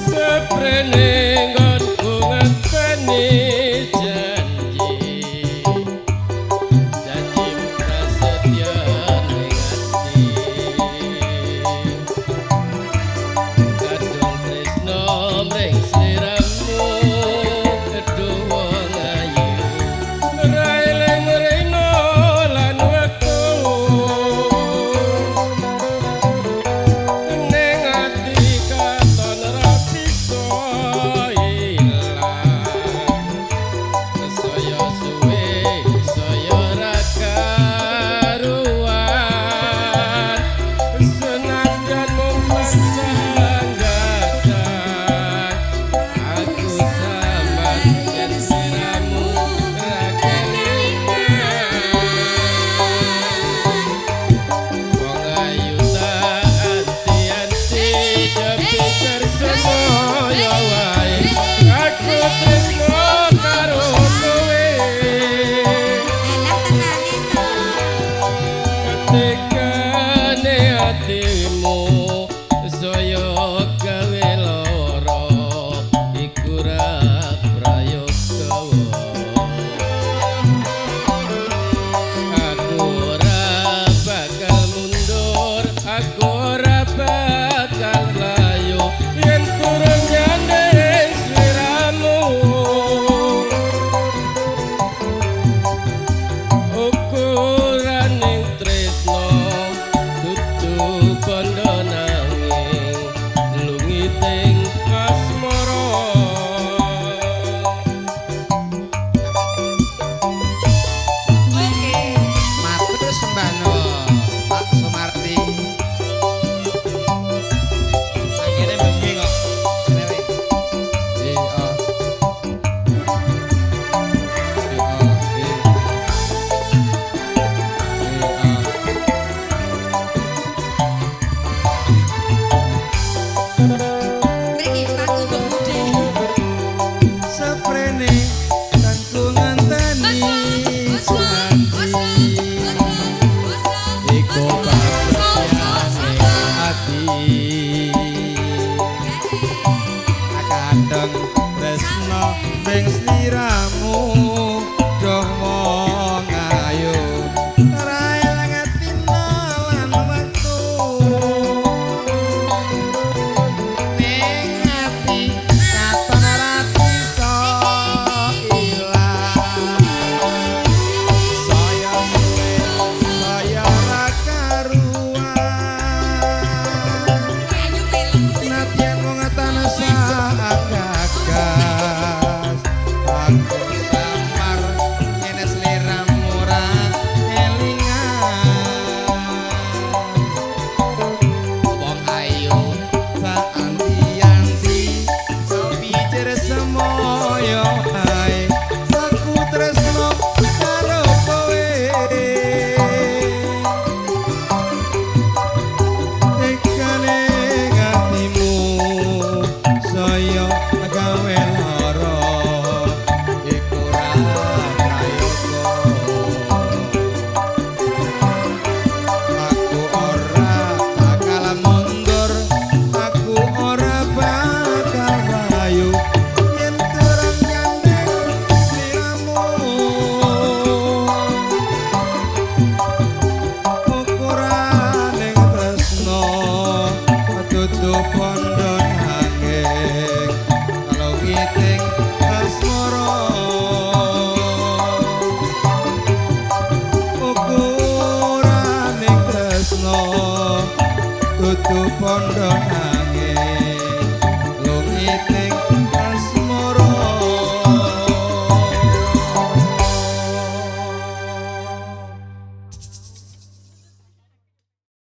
Seprene nggonku ngenteni janji, janji prasetya ning ati. Kadung tresno mring sliramu, kedua wong ayu ora eling rina lan wektu. Ning ati katon ra bisa ilang, saya suwe saya ra karuan, senajan mung tansah gadah aku samar yen sliramu ra kelingan. Wong ayu tak anti-anti, jepiter semoyo wae, aku tresno karo kowe. Elah tenane to. Ketikane atimu saya gawe lara, iku ra prayoga. Aku ora bakal mundur, aku ora bakal mlayu yen durung nyanding sliramu. Ukuraning tresno dudu bondo nanging lungiting asmara. Oke. Matur sembah nuwun, Pak Sumarti. Akhirnya bengi kok. Kene weh. Iya. Iya, iya. Iya. Mriki Pak Kumbh Budi. Seprene kan ku ngenteni janji, iku pasetyane ati. Kadang tresno ring sliramu, doh wong ayu ra eling dina lan wektu. Ning ati katon ora bisa ilang, saya suwe saya ora karuan, nadyan wong tansah gagas, aku samar yen sliramu ora kelingan. Wong ayu tak anti-anti, sepijir semoyo ae, aku tresno karo kowe. Tekane atimu saya gawe lara, iku ra prayoga. Aku ora bakal mundur, aku ora bakal mlayu yen durung nyanding sliramu. Ukuraning tresno dudu bondo nanging lungiting asmara. Ukuraning tresno dudu bondo nanging